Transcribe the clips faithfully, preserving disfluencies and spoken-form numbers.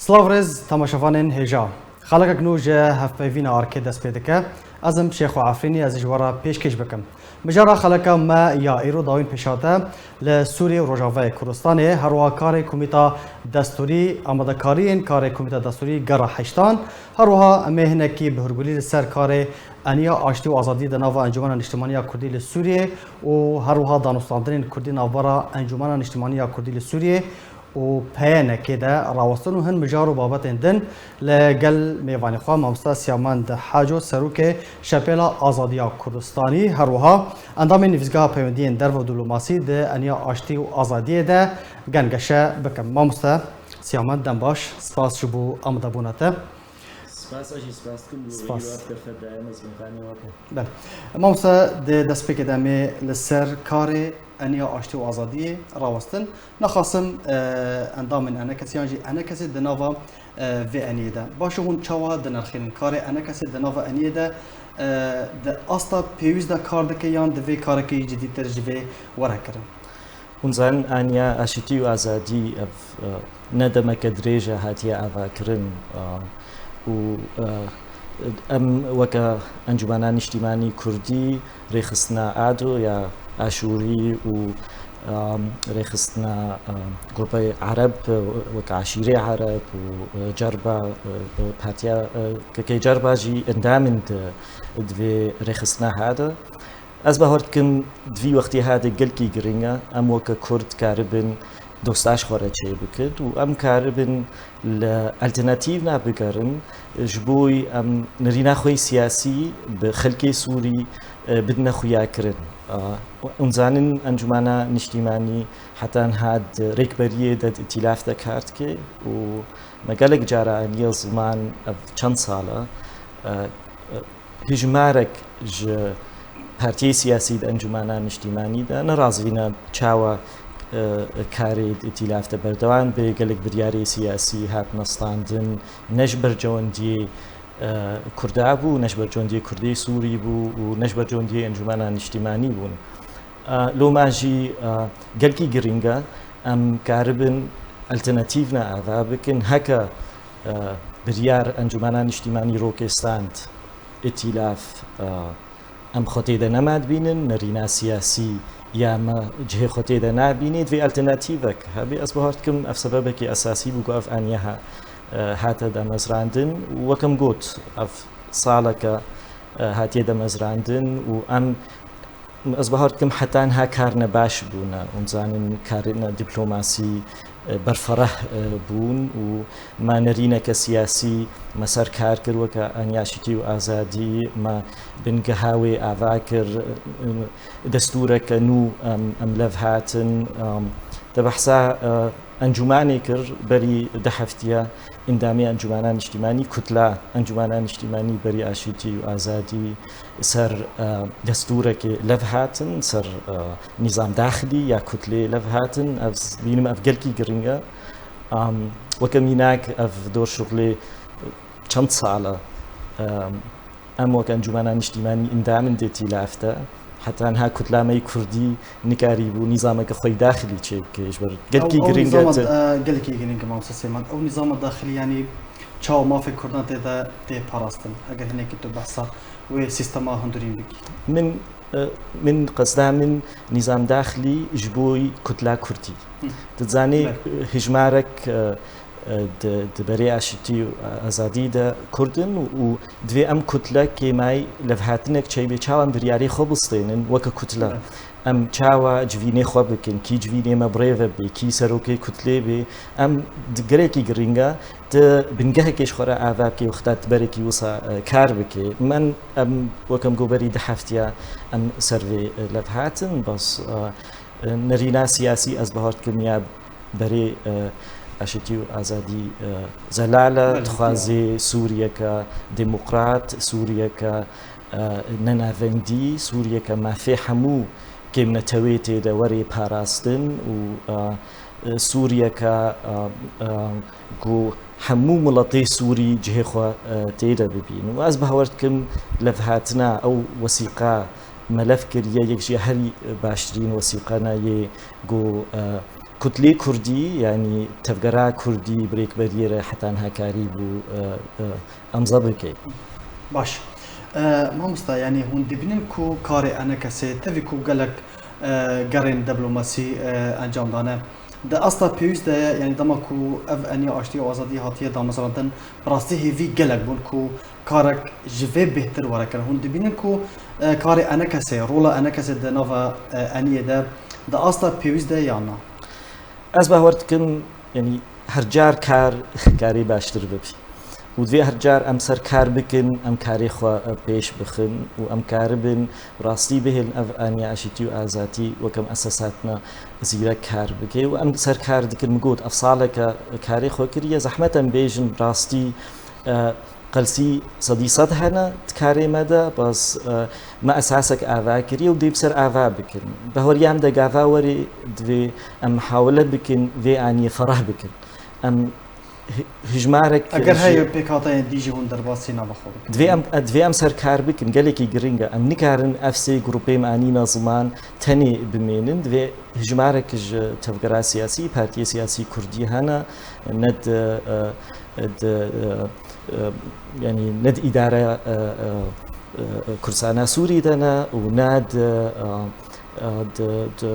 Silav rêz temaşevanên hêja. Xelekek nû ji hevpeyvîna Arkê dest pê dike. Ez im Şêxo Efrînî, ez ê ji we re pêşkêş bikim. Mijara xeleka me ya îro dawîn pêşhate li Sûriyê û Rojavayê Kurdistanê, her wiha karê Komîta Destûrî, amadekariyên karê Komîta Destûrî gera heştan, her wiha em ê hinekî bi hûrgulî li ser karê Eniya Aştî û Azadiyê di nava Encûmena Niştimanî ya Kurdî li Sûriyê û her wiha danûstandinên Kurdî navbera Encûmena Niştimanî ya Kurdî li Sûriyê û P Y N K'ê de rawestin û hin mijar û babetên din li gel mêvanê xwe mamoste Siyamend Haco, serokê Şepêla Azadiya Kurdistanî, her wiha endamên Nivîsgeha Peywendiyên Derve û Dîplomasî di Eniya Aştî û Azadiyê de gengeşe bikim. Mamoste Siyamend, dem baş, spas ji bo amadebûna te. Spas, ez jî spas dikim bo Spas. Îro ev derfet daye me ez bi qanî we ke. Belê. Mamoste, di destpêkê de em ê li ser karê Eniya Aştî û Azadiyê rawestin. Nexasim, e, endamên enekesê yan jî enekesê di nava, e, vê eniyê de. Baş e, hûn çawa dinirxînin? Karê enekesê di nava eniyê de, e, di asta pêwîst de kar dike yan divê karekî cidîtir ji vê were kirin? Hûn zanin, Aniya Aşitî û Azadî ev, e, ne demeke dirêj e hatiye avakirin, e, û, e, em weke Encûmena Niştîmanî Kurdî rêxistina Ado ya Aşûrî û, e, rêxistina, e, grûpê Ereb, e, weke eşîrê Ereb û, e, Cerba, e, e, partiya, e, K K Cerba jî endam in di, di vê rêxistina ha de. Ez bawer dikim di vî wextê ha de gelkî giring e, em weke Kurd karibin dostaş xwe re çêbikin û em karibin li alternatîvna bigerin, ji bo em nerîna xwe yê siyasî bi xelkê Sûrî, e, bidine xuyakirin. E, hûn zanin Encûmena Niştîmanî heta niha di rêkberiyê de di îtîlaf de kar dike û me gelek cara aniye ziman ev çend sal e, e, e, hijmarek ji partiyê siyasî di Encûmena Niştîmanî de nerazî ne çawa, e, karê di îtîlaf de berdewam bê, gelek biryarê siyasî hatine standin, ne ji ber cewendiyê, e, Kurda bû, ne ji ber cewendiyê Kurdê Sûrî bû û ne ji ber cewendiyê Encûmena Niştîmanî bûn. E, loma jî, e, gelkî giring e, em karibin alternatîvna ava bikin, heke, e, biryar Encûmena Niştîmanî rokê stand, îtîlaf, e, em xwe tê de nema dibînin, nerîna siyasî ya me cihê xwe tê de nabînî, divê alternatîvek hebe. Ez bawer dikim ev sebebekî esasî bû ku ev aniye ha-, e, hate damezrandin. Wek em got, ev saleke, e, hatiye damezrandin û em, ez bawer dikim heta niha karine baş bûne. Hûn zanin karine dîplomasî, e, berfereh, e, bûn û me nerîneke siyasî me ser kar kir, weke Aniya Aşitî û Azadî me bingeha wê ava kir, e, destûreke nû em, em lev hatin, em, te behsa, e, encûmanê kir berî du heftiye, endamê Encûmena Niştîmanî, kutla Encûmena Niştîmanî berî Aşitî û Azadî ser, e, destûrekê lev hatin, ser, e, nîzam daxilî ya kutlê lev hatin. Ez bînim ev gelkî giring e. Am, weke mînak ev dor şuxlê çend sal e, em, em weke Encûmena Niştîmanî endam in di îtîlaf de. Heta niha kutla me yê kurdî nikarîbû nîzameke xwe yê daxilî çêbike. Ji ber gelkî Ew, ew giring e nîzama, te- e, gelekî giring e, Mamoste Sêman. Ew nîzama daxilî, yanî çawa mafê kurdan tê de tê parastin? Eger hinekî tu behsa wê sîstema hundirîn bikî. Min, e, min qesda min nîzam daxilî ji bo kutla kurdî. Hı. Tu dizanî, Belê. e, hijmarek, e, e, di, di berê aşitî û azadî de kurd in û divê em kutle kêmayî levhatinek çêbê, çawa em biryarê xwe bistênin weke kutle. Belê. Em çawa civînê xwe bikin, kî civînê me birêve bê, kî serokê kutlê bê, em di gelekî giring e, tu bingehekê ji xwe re ava bikê, wexta tu berekî wisa, e, kar bikê. Min, em wek em got berî du heftiya em ser vê, e, levhatin, bes, e, e, nerîna siyasî ez bawer dikim ya berê, e, aşitî û azadî, e, zelal e, Belê, dixwazê ya. Sûriyeke demokrat, Sûriyeke, e, nenavendî, Sûriyeke mafê hemû kêmnetewê tê de were parastin û, e, e, Sûriyeke, e, e, ku hemû miletê Sûrî cihê xwe, e, tê de bibîn. Û ez bawer dikim levhatina ew wesîqa me lev kiriye, yek ji herî baştirîn wesîqana yê ku, e, kutlê kurdî, yanî tevgera kurdî bi rêkberiyê re heta niha karîbû, e, e, emza bike. Baş. E, mamosta, yanî hûn dibînin ku karê ENKSê tevî ku gelek, e, gerên diplomasî, e, encam dane. Di asta pêwîst de ye, yanî dema ku ev eniya aştî û azadî hatiye damezrandin, bi rastî hêvî gelek bûn ku karek ji vê bêhtir were kirin. Hûn dibînin ku, e, karê ENKSê, rola ENKSê di nava, e, eniyê de di asta pêwîst de ye yan na? Ez bawer dikim, yanî her car kar karê baştir bibî. Û divê her car em ser kar bikin, em karê xwe, e, pêş bixin û em karibin rastî bihêlin ev aniya aşîtî û azadî weke muesesatna zîrek kar bike û em ser kar dikin. Min got, ev saleke karê xwe kiriye, zehmet em bêjin rastî, e, qelsî sedî sed hene di karê me de, bes, e, me esasek ava kiriye û dê bi ser ava bikin. Bi haweriya min de gava werê divê em mihawele bikin vê aniyê ferah bikin. Em hi-, hijmarek Eger ji- heye pêkhateyên dî jî hûn derbasî nava xwe bikin. Divê em, divê em serkar bikin, gelekî giring e. Em nikarin ev sê grûpê em anîna ziman tenê bimênin. Divê hijmarek ji tevgera siyasî, partiyê siyasî kurdî hene, ne di, e, di, e, e, yanî ne di îdare, e, e, e, Kurdistana Sûrî de ne û ne di, e, e, di, di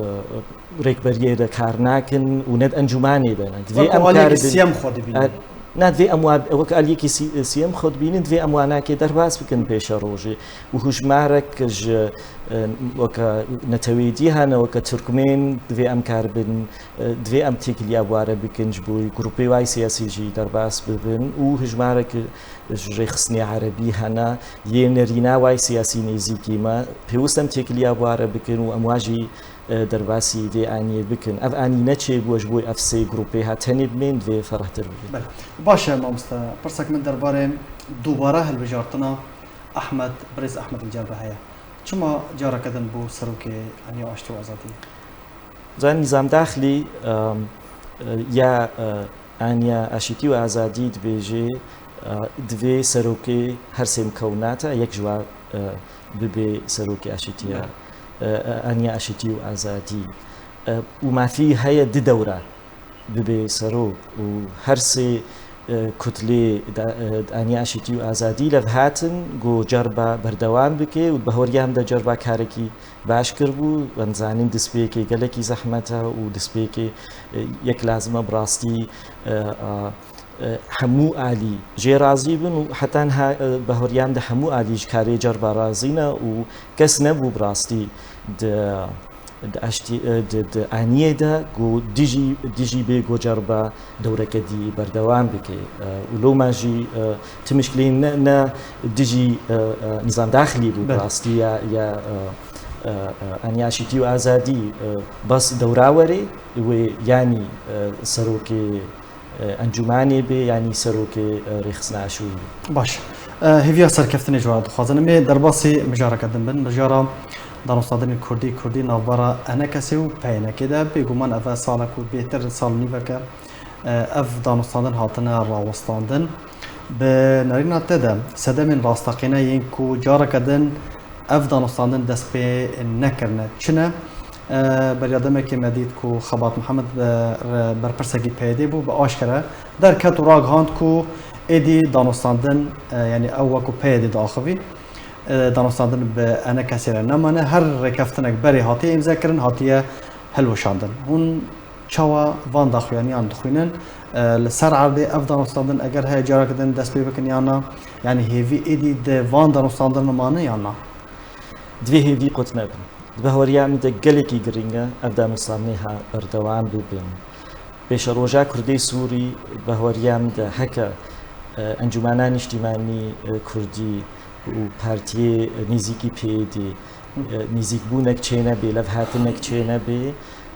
rêkberiyê de kar nakin û ne di encûmanê de ne. Divê Wek em aliyekî karibin- siyem xwe dibînin. E, Na, divê em wa, wek aliyekî sî-, siyem xwe dibînin, divê em wanakê derbas bikin pêşerojê. Û hijmarek ji, e, weke netewêdî hene, weke Tirkmên, divê em karibin, e, divê em têkiliya bi wa re bikin, ji bo grûpê wayî siyasî jî derbas bibin û hijmarek ji rêxistinê erebî hene, yê nerîna wayî siyasî nêzîkî me. Pêwist em têkiliya bi wa re bikin û em wa jî, e, derbasî vê aniyê bikin. Ev anî ne çêbû ji bo ev sê grûpê ha tenê bimên, divê ferahtir bibin. Belê. Baş e mamoste, pirsek min derbarê dubare hilbijartina Ehmed, birêz Ehmed Elcer de heye. Çima careke din bû serokê Eniya Aştî û Azadiyê? Zanî Nîzam Daxilî, em, e, ya, e, Aniya Aşîtî û Azadî dibêje, e, divê serokê her sê mikewnata yek ji wa, e, bibe serokê aşîtiya, e, e, Aniya Aşîtî û Azadî. E, û mafî heye di dewra bibe serok û her sê, e, kutlê da-, e, Aniya Aşîtî û Azadî lev hatin ku cerba berdewam bike û bi haweriya min de cerba karekî baş kiribû. Em zanin destpêkê gelekî zehmet e û destpêkê, e, yek lazim e bi rastî, e, a, e, hemû alî jê razî bin û heta niha, e, bi haweriya min de hemû alî ji karê cerba razî ne û kes nebû bi rastî di, di aştî, e, di, di aniyê de ku dijî, dijî bê ku cerba dewreke dî berdewam bike. E, û loma jî, e, ti mişkilên ne, ne dijî, e, e, Nîzam Daxilî bû, bi Belê. rastî ya, ya, e, e, e, Aniya Aşîtî û Azadî, e, bas dewra werê wê yanî, e, serokê, e, encûmanê bê, yanî serokê, e, rêxistina aşûrî bê. Baş. E, hêviya serkeftinê ji we re dixwazin. Em ê derbasî mijareke din bin. Mijara danûstandinên kurdî, kurdî navbera ENKSê û PYNKê de. Bêguman ev e salek û bêtir sal û nîveke, e, ev danûstandin hatine rawestandin. Bi nerîna te de sedemên rasteqîne yên ku careke din ev danûstandin dest pê nekirine çi ne? E, beriya demekê me dît ku Xebat Mihemed bi re-, berpirsekî PYDê bû, bi aşkere derket û ragihand ku êdî danûstandin, e, yanî ew wekû PYDê diaxivî, e, danûstandin bi ENKSê re nemane, her rêkeftinek berê hatiye îmzekirin, hatiye hilweşandin. Hûn çawa van daxuyaniyan dixwînin? E, li ser erdê ev danûstandin eger heye careke din dest pê bikin yan na? Yanî hêvî êdî di van danûstandin mane yan na? Divê hêvî qut nebin. Di bahweriya min de gelekî girîng e ev danûstandinê ha berdewam bibin. Pêşeroja Kurdê Sûrî bahweriya min de heke, e, Encûmena Nîştîmanî, e, Kurdî û partiyê nêzîkî PYDê, e, nêzîkbûnek çênebê, levhatinek çênebê,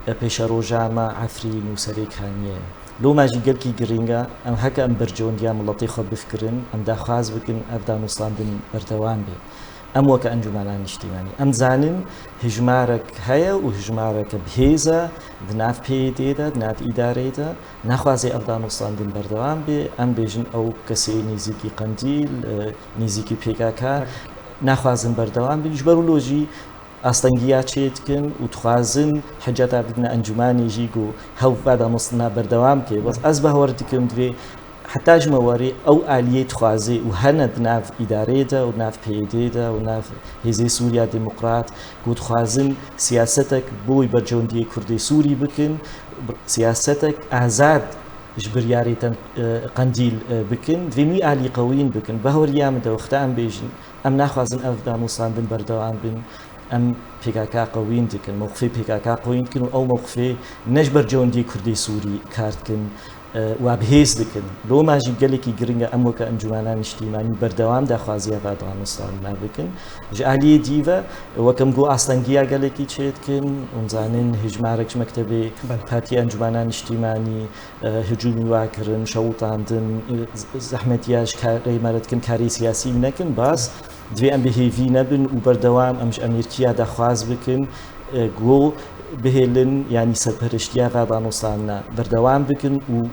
e, pêşeroja me Efrîn û Serêkaniyê. Loma jî gelkî girîng e, em heke em berjewendiya miletê xwe bifikirin, em daxwaz bikin ev danûstandin berdewam be. Em weke Encûmena Nîştîmanî, em zanin hijmarek heye û hijmareke bihêz e di nav PYDê de, di nav îdareyê de. Naxwaze ev danûstandin berdewam be. Em bêjin ew kesê nêzîkî Qendîl, e, nêzîkî PKK naxwazin berdewam bin. Ji ber wilo jî astengiya çêdikin û dixwazin hiceta bidine encûmanê jî ku hev ve danûstina berdewam ke. Bes ez bawer dikim divê heta ji me werê ew aliyê dixwazê û hene di nav îdareyê de û nav P Y D'ê de û nav Hêzê Sûriya Demokrat ku dixwazin siyasetek bo wî bercewendiyê Kurdê Sûrî bikin, siyasetek azad ji biryarê ten, e, qendîl, e, bikin, divê wî alî qewîn bikin. Bahweriya min de wexta em bêjin, em naxwazin ev danûstandin berdewam bin, em P K K qewîn dikin, mewqifê P K K qewîn dikin û ew mewqifê ne ji bercewendiyê Kurdê Sûrî kar dikin, e, wa bi hêz dikin. Loma jî gelekî giring e, em weke Encûmena Niştîmanî berdewam daxwaziya va danûstandina bikin. Ji aliyê dî ve, weke min got, astengiya gelekî çêdikin, hûn zanin hejmarek ji mektebê Belê. Partiya Encûmena Niştîmanî, e, hicûmî wa kirin, şewitandin, e, z-, zehmetiya ji karê me re dikin, karê siyasî nekin, bas divê em bi hêvî nebin û berdewam em ji Amerîkiya daxwaz bikin, e, ku bihêlin, yanî serperiştiya va danûstandina berdewam bikin û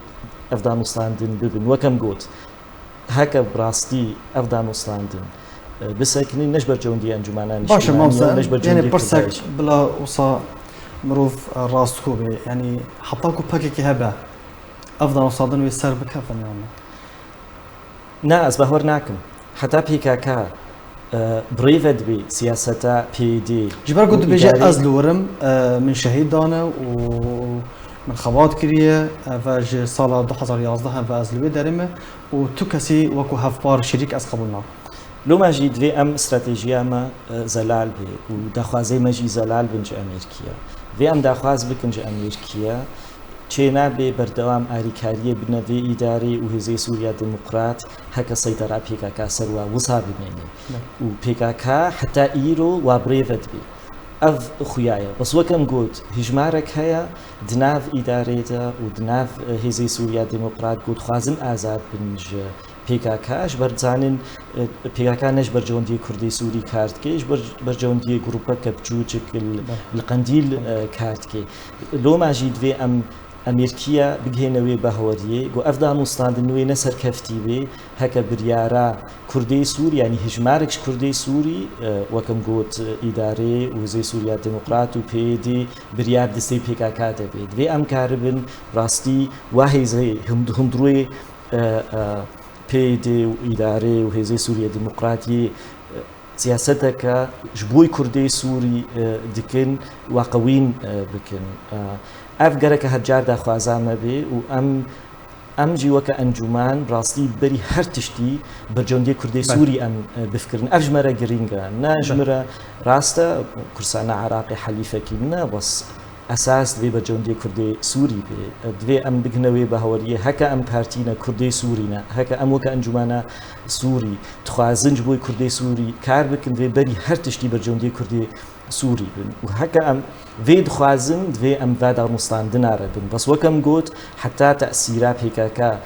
ev danûstandin bibin. Weke min got, heke bi rastî ev danûstandin, e, bisekinin, ne ji bercewendiyê Encûmena Baş e, Niştîmanî ye, mamoste, ne ji bercewendiyê yanî pirsek Kurda ye. Bila wisa mirov, e, rastgo be. Yanî heta ku P K K hebe, ev danûstandin wê ser bikevin ya ne? Na, ez bawer nakim. Heta P K K, e, bi rê ve dibe siyaseta P Y D Ji ber ku û dibêje, îdareyê ez li wir im, e, min şehîd dane û min xebat kiriye, e, ve ji sala du hezar yazdeh ve ez li wê derê me û tu kesî wekû hevpar şirîk ez qebûl nakim. Loma jî divê em stratejiya me, e, zelal be û daxwazê me jî zelal bin ji Amerîkiya. Divê em daxwaz bikin ji Amerîkiya, çê nabe berdewam arîkariyê bidine vê îdarê û Hêzê Sûriya Demokrat heke seytera P K K ser wa wisa bimêne. Ne. Û P K K heta îro wa bi rê ve dibe. Ev xuya ye. Bes weke min got, hijmarek heye di nav îdarê de û di nav, e, Hêzê Sûriya Demokrat ku dixwazin azad bin ji P K K, ji ber dizanin, e, P K K ne ji bercewendiyê Kurdê Sûrî kar dike, ji ber, bercewendiyê grûpeke biçûçik li, Bele. Li Qendîl, e, kar dike. Loma jî divê em Amerîkiya bigihêne wê baweriyê, ku ev danûstandin wê ne serkeftî bê, heke biryara Kurdê Sûrî, yanî hijmarek ji Kurdê Sûrî, e, weke min got, e, îdarê û Hêzê Sûriya Demokrat û P Y D biryar destê P K K de bê. Divê em karibin rastî wa hêzê hund-, hundirûyê, e, e, P Y D û îdarê û Hêzê Sûriya Demokratî, e, siyaseteke ji bo Kurdê Sûrî, e, dikin, wa qewîn, e, bikin. E, ev gereke her car daxwaza me bê û em, em jî weke encûman rastî berî her tiştî bercewendiyê Kurdê Belê. Sûrî em, e, bifikirin. Ev ji me re girîng e. Ne ji Belê. Min re rast e, Kurdistana Iraqê helîfekî min e, bes esas divê bercewendiyê Kurdê Sûrî bê. Divê em bigihine wê baweriyê, heke em partî ne, Kurdê Sûrî ne, heke em weke Encûmena Sûrî dixwazin ji bo Kurdê Sûrî kar bikin, divê berî her tiştî bercewendiyê Kurdê Sûrî bin. Û heke em vê dixwazin, divê em va danûstandina re bin. Bes weke min got, heta tesîra P K K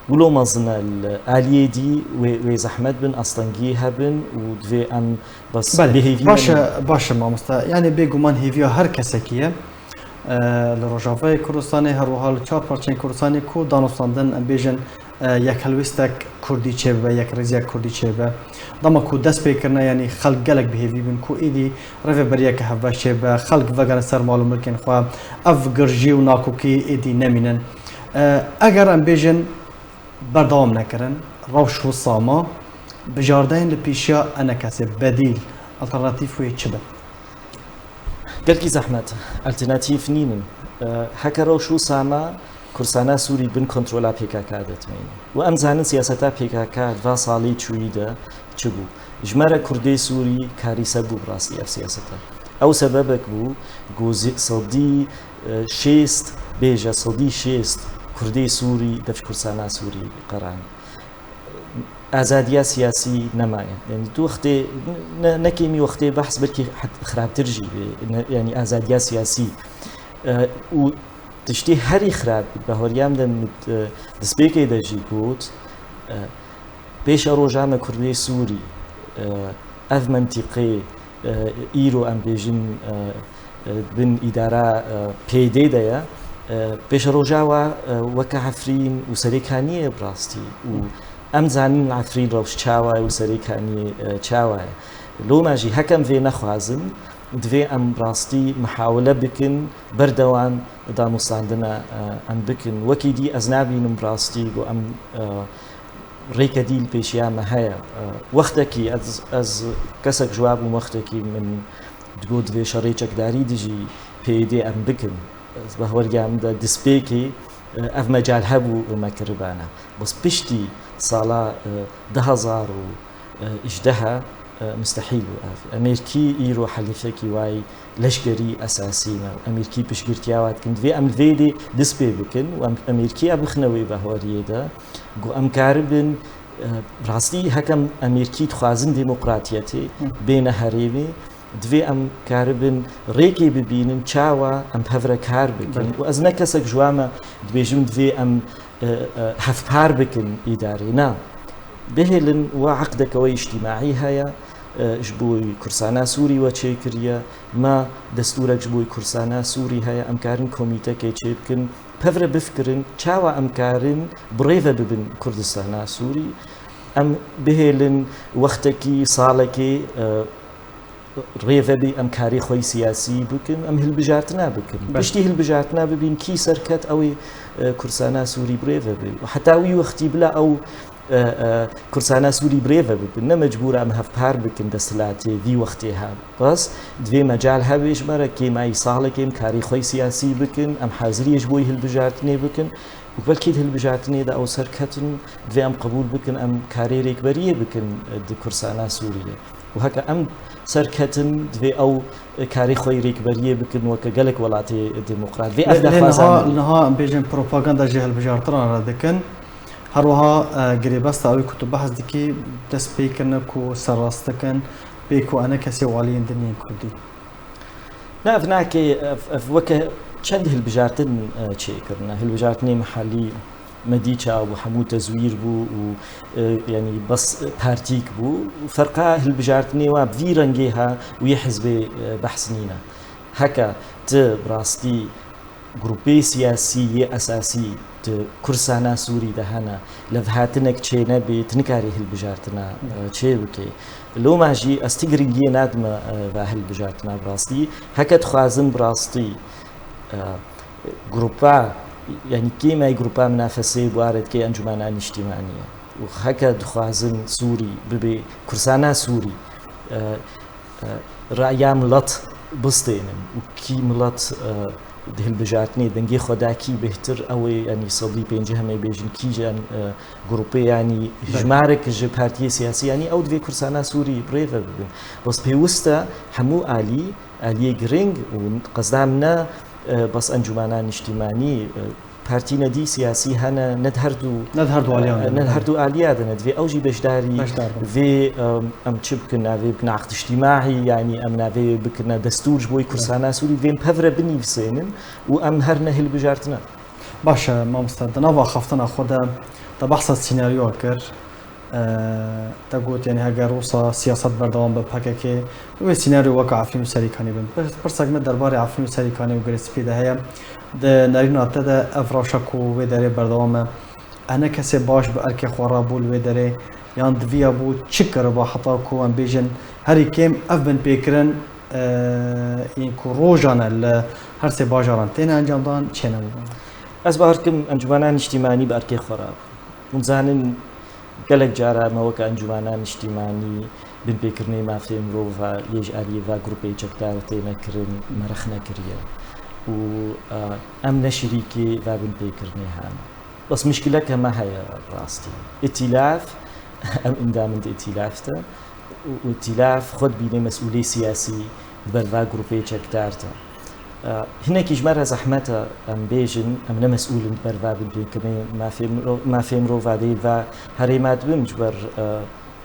Wilo mezin e li aliyê dî wê, wê zehmet bin, astengiyê hebin û divê em bes Belê, bêhêvî baş e, nebin. Baş e mamoste. Yanî bêguman hêviya her kesekî ye. E, li Rojavayê Kurdistanê, her wiha li çar parçeyên Kurdistanê ku danûstandin, em bêjin, e, yekhelwîstek Kurdî çêbibe, yekrêziyek Kurdî çêbibe. Dema ku dest pê kirine, yanî xelk gelek bi hêvî bin ku êdî rêveberiyeke hevbeş çêbibe, xelk vegere ser mal û milkên xwe, ev girjî û nakokî êdî nemînin. E, eger em bêjin, berdewam nekirin. Rewş wisa ma, bijardeyên li pêşiya ENKSê bedîl, alternatîf wê çi bin? Gelkî zehmet, alternatîf nînin. E, heke rewş wisa ma, Kurdistana Sûrî bin kontrola P K K de dimîne. Û em zanin siyaseta P K K di va salê çûyî de çi bû? Ji me re Kurdê Sûrî karîse bû bi rastî ev siyaseta. Ew sebebek bû ku zî-, sedî, e, şêst, bêje sedî şêst Kurdê Sûrî dev ji Kurdistana Sûrî qeran. Azadiya siyasî nemaye. Yanî tu wextê, ne, ne kêmî wextê behs belkî het-, xirabtir jî bê. Ne, yanî azadiya siyasî. E, û tiştê herî xirab, bahweriya min de min, e, destpêkê de jî got, e, Pêşeroja me Kurdê Sûrî, e, ev mentîqê, e, îro em bêjin, e, e, bin îdara, e, P Y D de ye. E, pêşeroja wa, e, weke Efrîn û Serêkaniyê ye bi rastî. Û em zanin Efrîn rewş çawa ye û Serêkaniyê, e, çawa ye. Loma jî hekem vê nexwazin, Divê em rastî mihawile bikin, berdewam damûstandina, e, em bikin. Wekî dî ez nabînim rastî ku em, e, rêke dî li pêşiya me heye. E, wextekî ez, ez kesek ji wa bûm, wextekî min digot divê şerê çekdarî dijî P Y D'ê em bikin. Ez bahweriya min de destpêkê, e, ev mecal hebû û me kiribane. Bes piştî sala, e, du hezar û, e, hejdeha, e, mustehîl bû ev. Emêrkî îro helîfekî wayî leşkerî esasî ne. Emêrkî piştgirtiya wa dikin. Divê em li vê dê dest pê bikin û em, Emêrkî ev bixine wê bahweriyê de. Ku em karibin, e, rastî hekem Emêrkî dixwazin demokratiyetê Hı. bêne herêmê, divê em karibin rêkê bibînin çawa em bi hev re kar bikin. Belê. Û ez ne kesek ji wa me dibêjim divê em, e, e, hevpar bikin îdarê. Na. Bihêlin wa eqdeke we îctîmaî heye, e, ji bo Kursana Sûrî we çêkiriye, me destûrek ji bo Kursana Sûrî heye, em karin komîtekê çêbikin, bi hev re bifikirin, çawa em karin bi rê ve bibin Kurdistana Sûrî, em bihêlin wextekî, salekê, e, rê ve bê em karê xwe yî siyasî bikin, em hilbijartina bikin. Belê. Piştî hilbijartina bibîn kî serket ew ê, e, Kursana Sûrî bi rê ve bê. Û heta wî wextî bila ew, e, e, Kursana Sûrî bi rê ve bibin. Ne mecbûr e em hevpar bikin desthilatê vî wextê ha. Bes divê mecal hebe ji me re kêmayî salekê em karê xwe yî siyasî bikin, em haziriyê ji bo yî hilbijartinê bikin. Û belkî di hilbijartinê de ew serketin, divê em qebûl bikin, em karê rêkberiyê bikin, e, di Kursana Sûriyê. Û heke em serketin, divê ew karê xwe yî rêkberiyê bikin weke gelek welatê demokrat. Vê ev Lê, lê daxwaza niha, min e. Niha em bêjin propaganda jî hilbijartinan re dikin. Her wiha, e, girêbesta ew ê ku tu behs dikî, dest pê kirine ku serrast dikin, bê ku enekesê û aliyên din yên Kurdî. Na, ev nake, ev, ev weke çend hilbijartin, e, çêkirine. Hilbijartinê mihellî Medîça bû, hemû tezwîr bû û, e, yanî bes partîk bû. Ferqa hilbijartinê wa bi vî rengê ha û yê hizbê, e, behs nîne. Heke ti bi rastî grûpê siyasî yê esasî di Kursana Sûrî de hene, levhatinek çênebê, tu nikarî hilbijartina, e, çêbikê. Loma jî ez ti giringiyê nadime, e, va hilbijartina bi rastî. Heke dixwazin bi rastî, e, grûpa, yanî kêmay grûpa minafeseyê bi wa re dikê Encûmena Nîştîmanî ye. Û heke dixwazin Sûrî bibe Kursana Sûrî, e, e, raya milet bistênin û kî milet, e, di hilbijartinê dengê xwe da kî bêhtir, ew ê, yanî sedî pêncî em ê bêjin kî ji, e, grûpê, yanî Belê. Hijmarek ji partiyê siyasî, yanî ew divê Kursana Sûrî bi rê ve bibin. Bes pêwist e hemû alî, aliyê giring û qesda min ne, e, bes Encûmena Nîştîmanî, e, partîne dî siyasî hene, ne di her du, Ne di her du aliyan de, ne di her belê. Du aliya de ne. Divê ew jî beşdarî Beşdar bin. Vê, em, em çi bikin, navê bikin aqd îctîmaî, yanî em navê bikin destûr ji bo Kursana Sûrî, divê em bi hev re binivîsênin û em her ne hilbijartina. Baş e, mamoste, di nava axaftina xwe de te behsa senaryoya kir. E, te got, yanî heger wisa siyaset berdewam be P K K, wê senaryo weke Efrîn û Serîkanê bin. Pirs-, pirsek me derbarê Efrîn û Serîkanê û Girê Spî de heye. Di nerîna te de ev rewşa ku wê derê berdewam e, enekesê baş bi erkê xwe rabû li wê derê, yan diviya bû çi kiriba heta ku em bêjin herî kêm ev binpêkirin, e, yên ku rojane li her sê bajaran têne encamdan, çênebûbûn? Ez bawer dikim Encûmena Nîştîmanî bi erkê xwe rabû. Hûn dizanin, gelek cara me weke Encûmena Nîştîmanî binpêkirinê mafê mirova yê ji aliyê va grûpê çekdar têne kirin, me rex nekiriye. Û, e, em ne şirîkê va binpêkirinê hene. Bes mişkileke me heye rastî. Îtîlaf, em endamên di îtîlaf de. Û, û îtîlaf xwe dibîne mesûlê siyasî li ber va grûpê çekdar de. E, hinekî ji me re zehmet e, em bêjin, em ne mesûl in li ber va binpêkirinê mafê miro-, mafê mirova dê li va herêma dibin, ji ber, e,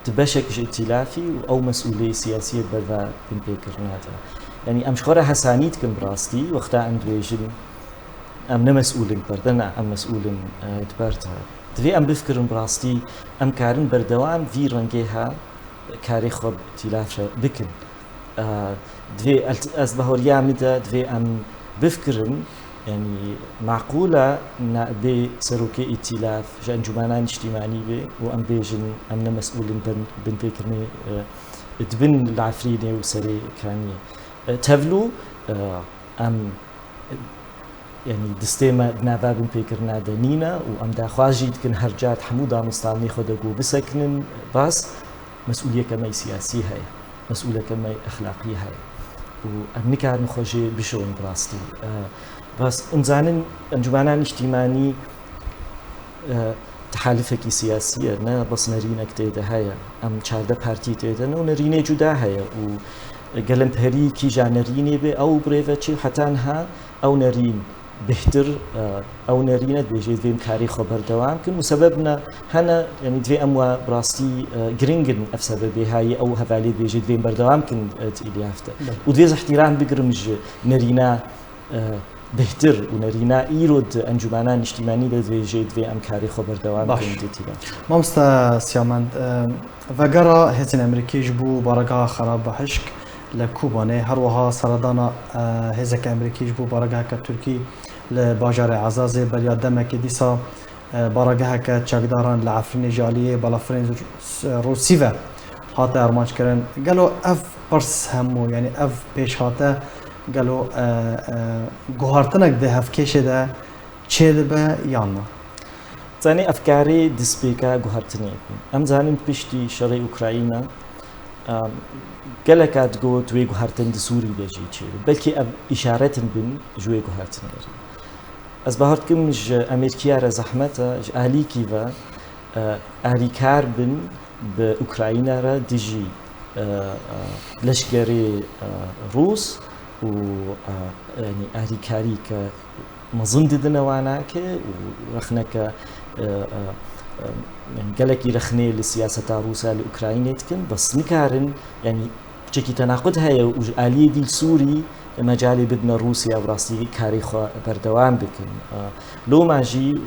tu beşek ji îtîlafî û ew mesûlê siyasî ye li ber va binpêkirina te. Yanî em ji xwe re hesanî dikin bi rastî, wexta em dibêjin, em ne mesûl in li ber te, na, em mesûl in, e, li ber te. Divê em bifikirin bi rastî, em karin berdewam vî rengê ha karê xwe bi îtîlaf re bikin. E, divê el-, ez bahweriya min de divê em bifikirin, yanî maqûl e naibê serokê îtîlaf ji Encûmena Nîştîmanî bê û em bêjin em ne mesûl in bin, binpêkirinê, e, dibin li Efrînê û Serêkaniyê. Tevlû, e, em, yanî distê me di nava binpêkirina de nîne û em daxwaz jî dikin her car di hemû danûstanê xwe de ku bisekinin, bas mesûliyeke me yê siyasî heye, mesûleke me yê exlaqî heye û em nikarin xwe jê bişon bi rastî. E, bas hûn zanin Encûmena Nîştîmanî, e, tehalifekî siyasî ye, ne bas nerînek tê de heye. Em çardeh partî tê de ne û nerînê cuda heye û gelemperî kîja nerînê bê, ew birêve çê û heta niha ew nerîn bêhtir, e, ew nerîne dibêjê divê em karê xwe berdewam kin û sebeb ne hene, yanî divê em wa bi rastî, e, giring in ev sebebê hayê ew hevalê dibêjê divê em berdewam kin, e, di îlî hefte. Belê. Û divê ez îhtîram bigirim ji nerîna e, bêhtir û nerîna îro di Encûmena Niştîmanî de dibêje divê em karê xwe berdewam Baş. bikin di tîra. Mamoste Siyamend, e, vegera hêzên Amerîkî ji bo baregeha xerab bi hişk li Kobanê, her wiha seredana, e, hêzeke Amerîkî ji bo baregeheke Tirkî li bajarê Ezazê beriya demekê dîsa e, baregeheke çekdaran li Efrînê ji aliyê balafirên Rûs-, Rûsî ve hate armanckirin. Gelo ev pirs hemû, yanî ev pêşhate, gelo, e, e, guhartinek di hevkêşê de çêdibe yan na? Zanî, ev karê destpêka guhartinê bû. Em zanin piştî şerê Ukrayna, e, gelek a digot wê guhartin di Sûrî de jî çêbe. Belkî ev îşaretin bin ji wê guhartinê re. Ez bawer dikim ji Amerîkiya re zehmet e, ji alîkî ve, e, alîkar bin bi Ukrayna re dijî, e, e, leşkerê, e, Rûs û, e, yanî alîkarîke mezin didine wanake û rexneke, e, e, e, yanî gelekî rexnê li siyaseta Rûsa li Ukraynê dikin, bes nikarin, yanî piçekî tenaqud heye û ji aliyê dî li Sûrî mecalê bidine Rûsya bi rastî karê xwe berdewam bikin. E, loma jî, e,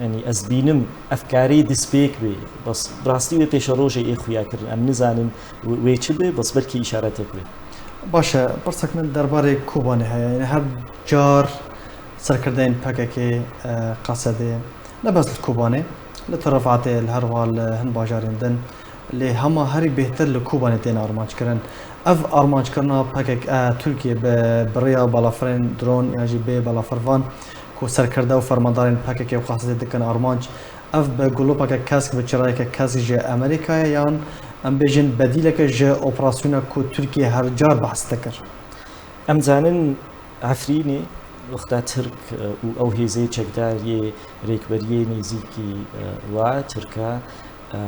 yanî ez bînim ev karê destpêk bê. Bes bi rastî wê pêşerojê ê xuya kirin. Em nizanin wê, wê çi be, bes belkî îşaretek be. Baş e, pirsek min derbarê Kobanê heye. Yanî her car serkirdeyên P K K, e, Qesedê, ne bes li Kobanê, li Tirefatê, li her wiha li hin bajarên din, lê hema herî bêhtir li Kobanê tên armanckirin. Ev armanckirina P K K, e, Tirkiye bi, bi rêya balafirên dron yan jî bê balafirvan ku serkirde û fermandarên P K K û Qesedê dikin armanc, ev bi gulopeke kesk, bi çirayeke kesk ji Amerîkayê yan em bêjin bedîleke ji operasyona ku Tirkiye her car behs dikir? Em zanin Efrînê wexta Tirk, e, û ew hêzê çekdar yê rêkberiyê nêzîkî, e, wa Tirka, e,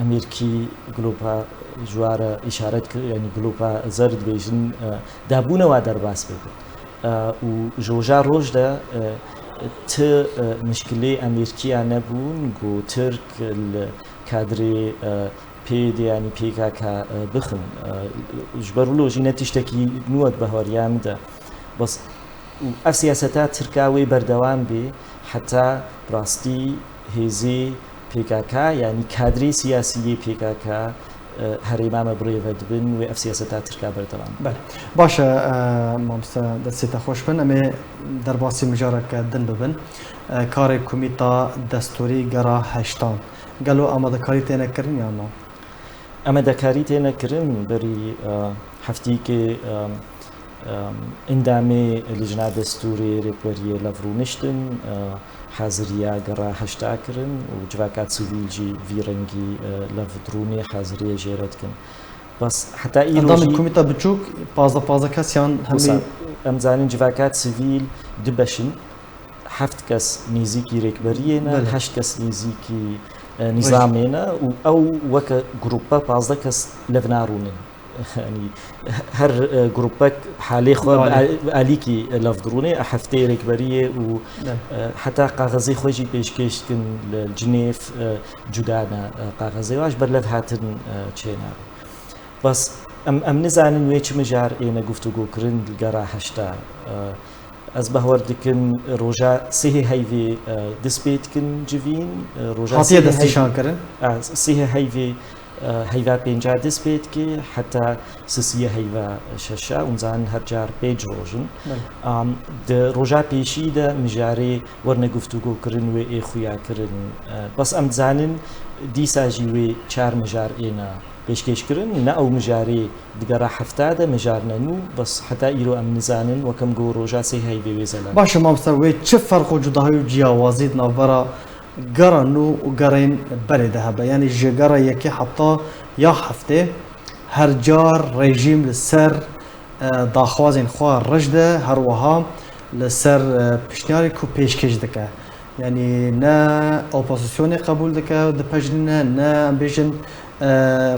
Amerîkî glopa ji wa re îşaret kir, yanî glopa zer dibêjin, e, dabûne wa derbas bibe. E, û ji roja roj de, e, ti, e, mişkilê Amerîkiya nebûn ku Tirk li kadrê, e, P Y D, yanî P K K, e, bixin. E, ji ber wilo jî ne tiştekî nû ye di bahweriya min de. Bes û ev siyaseta Tirka wê berdewam bê heta bi rastî hêzê P K K, yanî kadrê siyasî yê P K K, e, herêma me bi rê ve dibin, wê ev siyaseta Tirka berdewam be. Belê. Baş e, e, mamoste, destê te xweş bin. Em ê derbasî mijareke din bibin. E, karê Komîta Destûrî Gera Heştan. Gelo amadekarî têne kirin yan na? Amadekarî têne kirin, berî, e, heftîkê, e, e, endamê Lijna Destûrê Rêkberiyê lev rûniştin, e, haziriya gera heşta kirin û civaka sivîl jî vî rengî, e, lev rûnê haziriyê jê re dikin. Bes heta îro Endamên jî komîta biçûk, pazdeh pazdeh kes yan hemî? Wisa em zanin civaka sivîl du beş in. Heft kes nêzîkî rêkberiyê ne, Belê. heşt kes nêzîkî, e, Wê. nîzamê ne û ew weke grupe pazdeh kes lev narûnin. Yanî her, e, grupek halê xwe Belê. bi al-, bi alîkî lev dirûnê, e, heftê rêkberiyê û, Belê. e, heta kaxezê xwe jî pêşkêş dikin li Cinêv, e, cuda ne, e, kaxezê wa ji ber lev hatin, e, çênabe. Bes em, em nizanin wê çi mijar êne guftûgo kirin li gera heşta. E, Ez bahwer dikim roja sihê heyvê, e, dest pê dikin civîn, e, roja Hatiye sihê heyvê, destnîşankirin? e, sihê heyvê, e, heyva pênca dest pê dike, heta sisiye heyva şeşa, hûn zanin her car pênc roj in. Belê. Am, di roja pêşî de mijarê werine guftûgo kirin, wê ê xuya kirin. E, bes em dizanin dîsa jî wê çar mijar êna pêşkêş kirin, ne ew mijarê digera hefta de, mijarine nû, bes heta îro em nizanin, wek em got roja sê heyvê wê zelal. Baş e mamosta, wê çi ferq û cudahî û ciyawazî di navbera gera nû û gerên berê de hebe? Yanî ji gera yekê heta ya heftê her car rejîm li ser e, daxwazên xwe rij de, her wiha li ser e, piştiyarê ku pêşkêş dike. Yanî ne opozisyonê qebûl dike, dipejirîne, ne em bêjin e,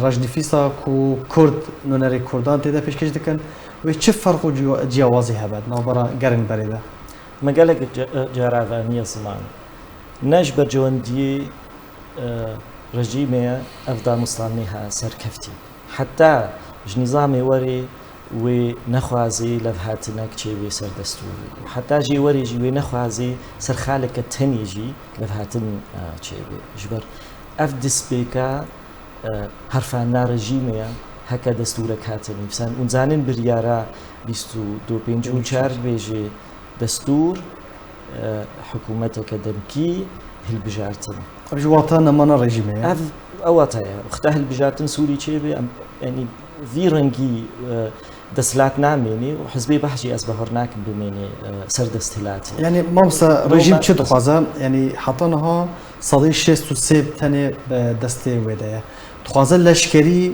rejnivîsa ku Kurd, nûnerê Kurdan tê de pêşkêş dikin. Wê çi ferq û ciya- ciyawazî hebe di navbera gerên berê de? Me gelek ca- caravaniye ziman. Ne ji bercewendiyê e, rejîmê ye ev danûstanê ha serkeftî. Heta ji nîzamê werê wê nexwazî levhatinek çêbê ser destûrê. Heta jê werê jî wê nexwazî ser xaleke tenê jî levhatin e, çêbê. Ji ber ev destpêka e, herfana rejîmê ye, heke destûrek hate nivîsan. Hûn zanin biryara bîst û du pêncî û çar dibêje destûr, e, hikûmeteke demkî, hilbijartin. Ev jî wata nemana rejîmê ye. Ev, ew wata ye. Wexta hilbijartin Sûrî çêbê, em, yanî vî rengî e, desthilat namênê û Hizbê Behdê ez bawer nakim bimêne e, ser desthilatê. Yanî mamosta, rejîm çi dixwaze? Yanî heta niha sedî şêst û sê tenê bi destê wê de ye. Dixwaze leşkerî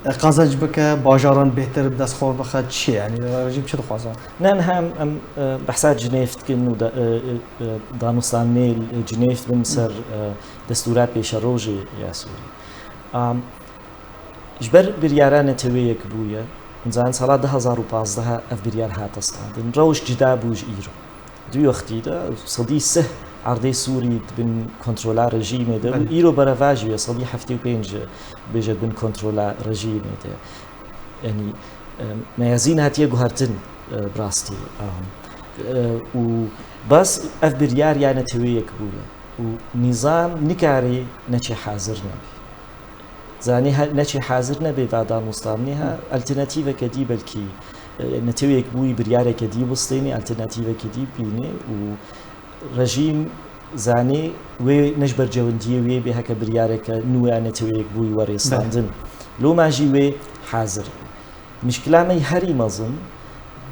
e, qezenc bike, bajaran bêhtir bi dest xwe bixe, çi ye? Yanî rejîm çi dixwaze? Ne niha em, em e, behsa Cinêv dikin û da- e, e, e, danûstanê Cinêv bin ser e, destûra pêşerojê ya Sûrî. Am, Ji ber biryara Netewê Yekbûyî, zanin sala du hezar û pazdeh ev biryar hate standin. Rewş cida bû ji îro. Di wî wextî de sedî sih erdê Sûrî di bin kontrola rejîmê de bû. Belê. Îro berevajî ye, sedî heftê û pênc bêje bin kontrola rejîmê de. Yanî, e, meyazîn hatiye guhertin, e, bi rastî. E, û bes ev biryar ya Netewê Yekbûyî. Û nîzam nikarê neçe hazir nebe. Zanî he- neçe hazir nebe va danûstanê ha, alternatîveke dî belkî, e, Netewê Yekbûyî biryareke dî bistêne, alternatîveke dî bîne û rejîm zanî wê ne ji bercewendiyê wê bê heke biryareke nû ya Netewê Yekbûyî were standin. Loma jî wê hazir. Mişkila me herî mezin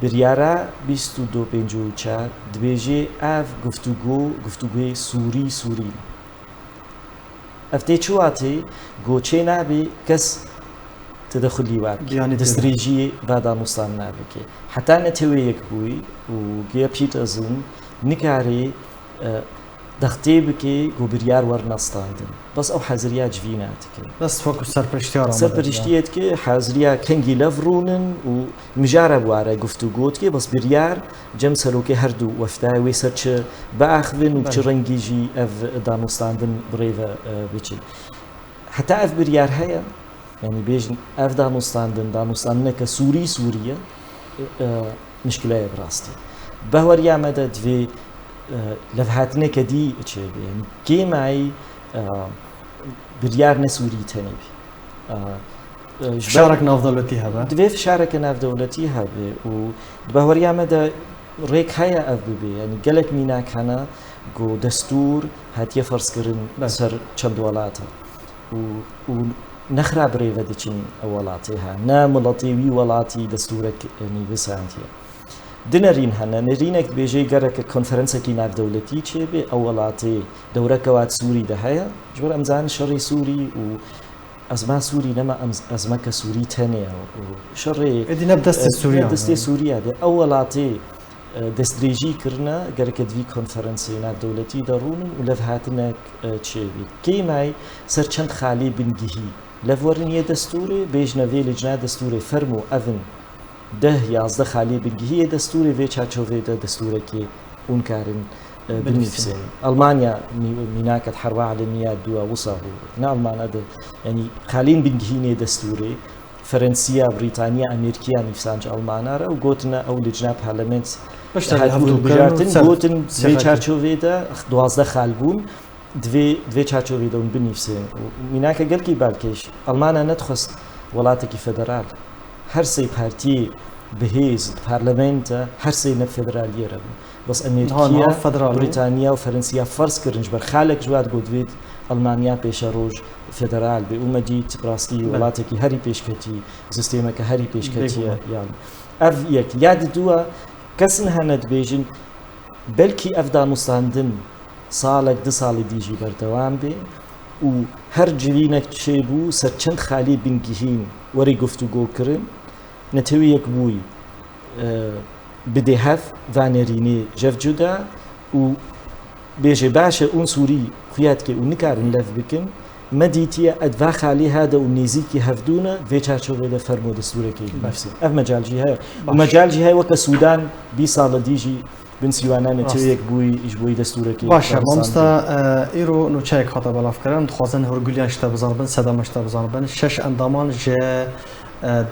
biryara bîst û du pêncî û çar dibêje ev guftûgo, guftûgoyê Sûrî, Sûrî. Ev tê çi watê? Go çê nabê kes tedexulî wa bike. Giyanî tê de. Destdirêjiyê va danûstandina bike. Heta Netewê Yekbûyî û Geir Pedersen nikarê, e, dextê bike go biryar werine standin. Bes ew heziriya civîna dike. Bes wekû serpiriştiyar. Serpiriştiyê dike, heziriya kengî lev rûnin û mijara bi ware guftûgo dike, bes biryar cem serokê her du wefdayê wê ser çi biaxivin û bi çi rengî jî ev danûstandin bi rê ve, e, biçin. Heta ev biryar heye, yanî bêjin ev danûstandin, danûstandineke Sûrî, Sûrî ye, e, mişkile ye bi rastî. Behweriya me de divê, e, levhatineke dî çêbe, yanî kêmayî, e, biryar ne Sûrî tenê bî. E, e, ji ber fişarek navdewletî hebe. Divê fişareke navdewletî hebe û di behweriya me de rêk heye ev bibe. Yanî gelek mînak hene ku destûr hatiye ferzkirin, belê, ser çend welata. Û, û nexra bi rê ve diçin ew welatê ha. Ne miletê wî welatî destûrek nivîsandiye. Di nerîn hene. Nerînek dibêje gereke konferansekî navdewletî çêbe, ew welatê dewreke wa di Sûrî de heye. Ji ber em zanin şerê Sûrî û ezma Sûrî nema em-, ezmeke Sûrî tenê ye û şerê, êdî ne bi destê, e, Sûriya, ne destê Sûriya de. Ew welatê, e, destdirêjî kirine, gereke di vî konferansê navdewletî de rûnin û levhatinek, e, çêbî. Kêmayî ser çend xalê bingihî lev werin yê destûrê, bêjine vê licna destûrê fermo ev in deh yazdeh xalê bingihî yê destûrê, vê çarçovê de destûrekê hûn karin, e, binivîsîn. Binivîsîn. Almanya mî-, mînake di herba alemî ya dû ya wisa bû. Ne Almanya de, yanî xalên bingihîn ê destûrê, Ferensiya, Brîtaniya, Amerîkiya nivîsand ji Almana re û gotine ew licna parlament hat û hilbijartin, gotin vê çarçovê de duwazdeh xal bûn. Divê, divê çarçovê de hûn binivîsên. Û mînake gelkî balkêş, Almanya nedixwest welatekî federal. Her sê partiyê bi hêz di parlament de her sê ne bi federaliyê re bûn. Bes Amerîkiya, niha federal bû. Brîtaniya û Ferensiya ferz kirin ji ber xalek ji wa digot divê Almanya pêşeroj federal bê û me dît rastî welatekî herî pêşketî, sîstemeke herî pêşketî ye. Bêguman. Yan ev yek. Ya diduwa, kesin hene dibêjin, belkî ev danûstandin salek, du salê dî jî berdewam bê û her civînek çêbû ser çend xalê bingihîn werê guftûgokirin, Netewê Yekbûyî, e, bidê hev, va nerînê jev cuda û bêje, baş e, ûnsûrî xuya dike û nikarin lev bikin. Me dîtiye, ed va xalê hade û nêzîkî hevdû ne, vê çarçovê de fermo destûrekê binivîse. Ev mecal jî heye. Û mecal jî heye weke Sûdan bîst sal e dî jî bin sîwana Netewê Yekbûyî ji bo wî destûrekê. Baş e, mamosta, e, îro nûçeyek hate belavkirin. Dixwazin hûrguliyên ji te bizanibin, sedema ji te bizanibin. Şeş endaman ji, e,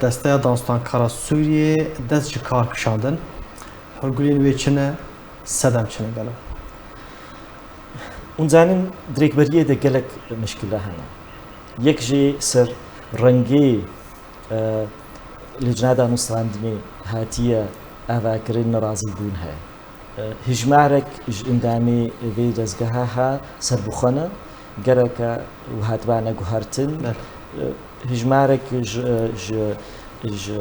Desteya Danûstankara Sûriyê dest ji kar kişandin. Hûrguliyên wê çi ne? Sedem çi ne gelo? Hûn zanin, di rêkberiyê de gelek mişkile hene. Yek jê ser rengê, e, Licna Danûstandinê hatiye avakirin, nerazîbûn heye. E, hijmarek ji endamê vê dezgeha ha serbixwe ne, gereke û hatibane guhertin. E, hijmarek ji, ji, ji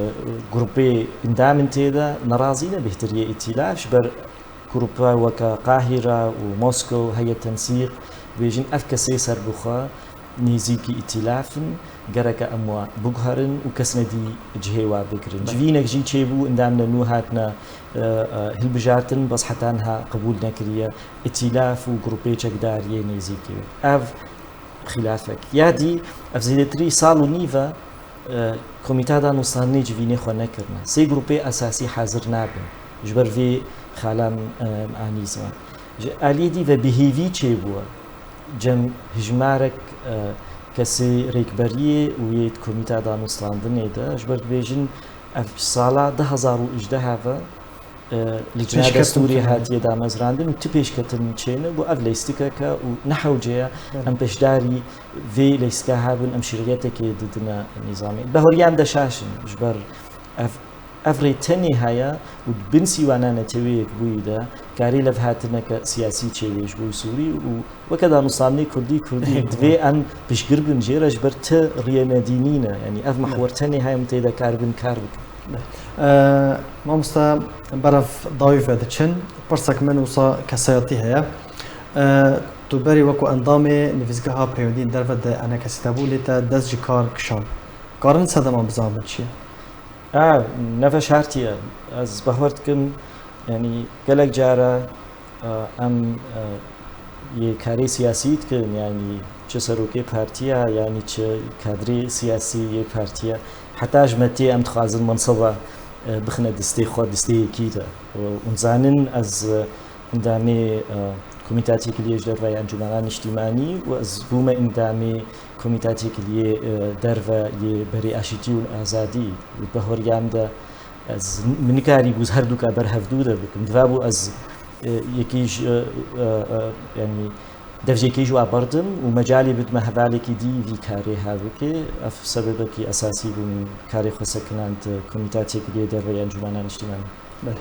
grûpê endam in tê de nerazî ne, bêhtiriyê îtîlaf ji ber grûpa weke Qahîra û Moskow heye tensîq, dibêjin ev kesê serbixwe nêzîkî îtîlaf in, gereke em wa biguherin û kesine dî cihê wa bigirin. Civînek jî çêbû, endamine nû hatine, e, e, hilbijartin, bes heta niha qebûl nekiriye îtîlaf û grûpê çekdariyê nêzîkî wê. Ev xîlafek. Ya dî, ev zêdetirî sal û nîv e, e, Komîta Danûstandinê civînê xwe nekirine. Sê grûpê esasî hazir nabin. Ji ber vê xalam, e, anî ziman. Ji aliyê dî ve bêhêvî çêbûye cem hijmarek, e, kesê rêkberiyê û yê di Komîta Danûstandinê de, ji ber dibêjin ev sala du hezar û hejdeh ve, e, Licna Destûrê hatiye damezrandin û ti pêşketin çêne, got ev leysikeke û ne hewce ye em beşdarî vê leysika hebin, em şirîetekê didine nîzamê. Behoriyan de şaş in, ji ber ev, ev rê tenê heye û di bin sîwana Netewê Yekbûyî de karê levhatineke siyasî çêbê ji bo Sûrî û weke danûstandinê Kurdî, Kurdî divê em piştgir bin jê re, ji ber ti riyê nedînî ne. Yanî ev mihwer tenê heye em tê de karibin kar bikin. E, mamosta, berev dawî ve diçin. Pirsek min wisa kesayetî heye. E, tu berî wekû endamê Nivîsgeha Peywendiyên Derve de enekesî te bû, lê te dest ji kar kişand. Karin sedema bizanibin çi ye? A, ne veşartî ye. Ez bawer dikim, yanî gelek cara, e, em, e, yê karê siyasî dikin, yanî çi serokê partiya, yanî çi kadrê siyasî yê partiya, heta ji me tê em dixwazin mensiba, e, bixine distê xwe, distê yekî de. Û, û zanin ez, e, endamê, e, Komîta Têkiliyê ji derve ya Encûmena Niştîmanî û ez bûme endamê Komîta Têkiliyê, e, derve yê Berê Aşîtî û Azadî. Û behoriyam de ez, min nikarîbû ez her duka ber hevdû de bikim. Divabû ez, e, yekî ji, e, e, e, yanî devjekê ji wa berdim û mecalê bidime hevalekî dî vî karê ha bike. Ev sebebekî esasî bû min karê xwe sekinand Komîta Têkiliyê derve ya Encûmena Niştîmanî. Belê.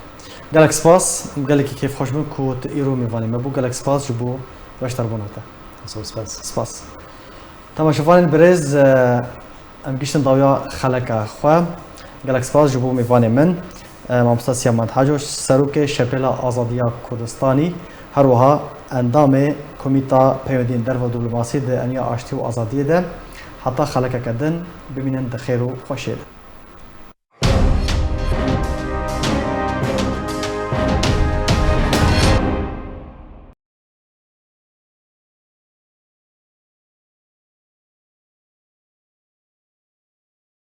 Gelek spas. Gelekî kêfxweş bûm ku tu îro mêvanê me bû. Gelek spas ji bo beşdarbûna te. Zor spas. Spas. Temaşevanên birêz, e, em giştin dawiya xeleka xwe. Gelek spas ji bo mêvanê min, e, Mamosta Siyamend Haco, serokê Şepêla Azadiya Kurdistanî, her wiha endamê Komîta Peywendiyên Derve û Diplomasî di Eniya Aştî û Azadiyê de. Heta xelekeke din, bimînin di xêr û xweşiyê de.